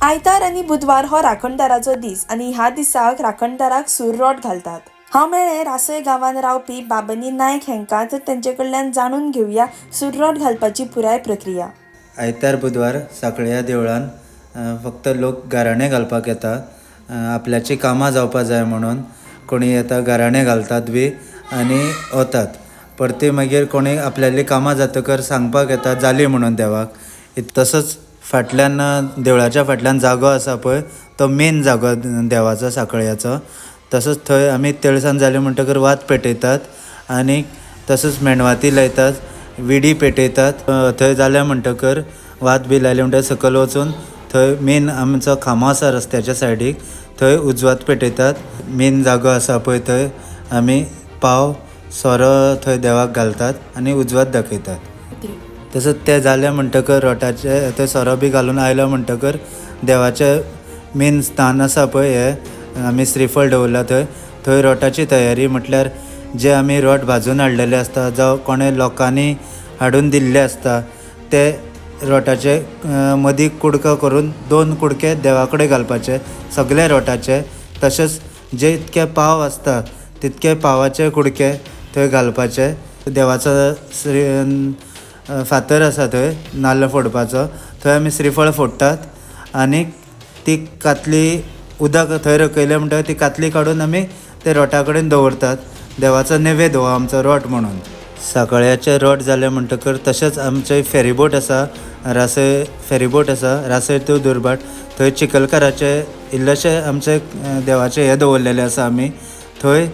आयतार आनी बुधवार हो राखणदाराचो दीस आनी ह्या दिसाक राखणदाराक सूररोट घालतात. हांव मेळ्ळें रासय गांवांत रावपी बाबनी नायक हेंकां, तर तेंचे कडल्यान जाणून घेवया सूररोट घालपाची पुराय प्रक्रिया. आयतार बुधवार सांखळ्या देवळान फक्त लोक गाराणें घालपाक येता, आपल्याची कामां जावपा जाय म्हणून कोणी येता गाराणें घालतात बी आनी वतात. परती मागीर कोणी आपल्याली कामां जातकर सांगपाक येता जाली म्हणून देवाक. तसोच फाटल्यान देवळाच्या फाटल्यान जागो आसा पळय, तो मेन जागो देवाचो सांखळ्याचो. तसोच थंय आमी तेळसांज जाली म्हणटकर वात पेटयतात आनी तसोच मेणवाती लायतात, विडी पेटयतात. थंय जालें म्हणटकर वात बी लायली म्हणटकर सकयल वचून थंय मेन आमचो खांबो आसा रस्त्याच्या सायडीक, थंय उजवात पेटयतात. मेन जागो आसा पळय थंय आमी पाव सोरो थंय देवाक घालतात आनी उजवात दाखयतात. तसोच तें जालें म्हणटकर रोटाचे थंय सोरो बी घालून आयलो म्हणटकर देवाचें मेन स्थान आसा पळय, हें आमी श्रीफळ दवरलां थंय, थंय रोटाची तयारी म्हटल्यार जे आमी रोट भाजून हाडलेले आसता जावं कोणें लोकांनी हाडून दिल्ले आसता ते रोटाचे मदीं कुडको करून 2 कुडके देवा कडेन घालपाचे सगळे रोटाचे. तशेंच जे इतके पाव आसता तितके पावाचे कुडके थंय घालपाचे. देवाचो श्री फातर आसा थंय नाल्ल फोडपाचो, थंय आमी श्रीफळ फोडटात आनी ती कातली उदक थंय रकयलें म्हणटकच ती कातली काडून आमी ते रोटा कडेन दवरतात. देवाचो नैवेद्य हो आमचो रोट म्हणून. सकाळचे रोट जाले म्हणटकर तशेंच आमचे फेरीबोट आसा, रासय फेरीबोट आसा, रासय टू दुर्भाट, थंय चिखलकाराचे इल्लेशे आमचे देवाचे हे दवरलेले आसा आमी, थंय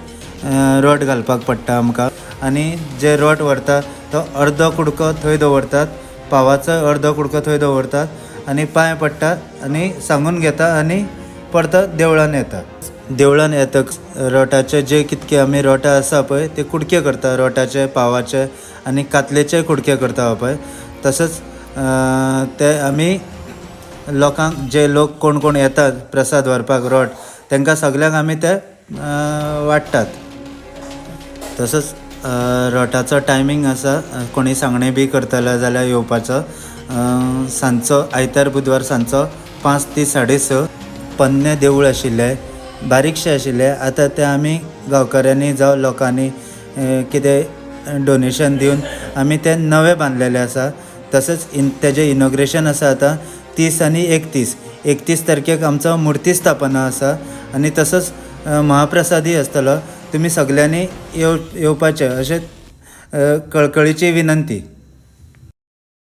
रोट घालपाक पडटा आमकां. आनी जे रोट व्हरता तो अर्दो कुडको थंय दवरतात, पावाचो अर्दो कुडको थंय दवरतात आनी पांय पडटात आनी सांगून घेता आनी परत देवळान येता. देवळान येतकच रोटाचे जे कितके आमी रोटां आसा पळय ते कुडके करता, रोटाचे पावाचे आनी कातलेचे कुडके करता पळय. तसोच ते आमी लोकांक जे लोक कोण कोण येतात प्रसाद व्हरपाक रोट तांकां सगल्यांक आमी ते वाडटात. तसोच रोटाचो टायमींग आसा, कोणी सांगणे बी करतले जाल्यार येवपाचो सांजचो आयतार बुधवार सांजचो 5 ते 6:30. पोन्नें देवूळ आशिल्लें, बारीकशें आशिल्लें, आतां तें आमी गांवकऱ्यांनी जावं लोकांनी कितें डोनेशन दिवन आमी तें नवें बांदलेलें आसा. तशेंच तेजें इनॉग्रेशन आसा आतां 30 आनी 31 तारखेक आमचो मुर्ती स्थापना आसा आनी तसोच महाप्रसादी आसतलो. तुमी सगल्यांनी येवपाचें अशें कळकळीची विनंती.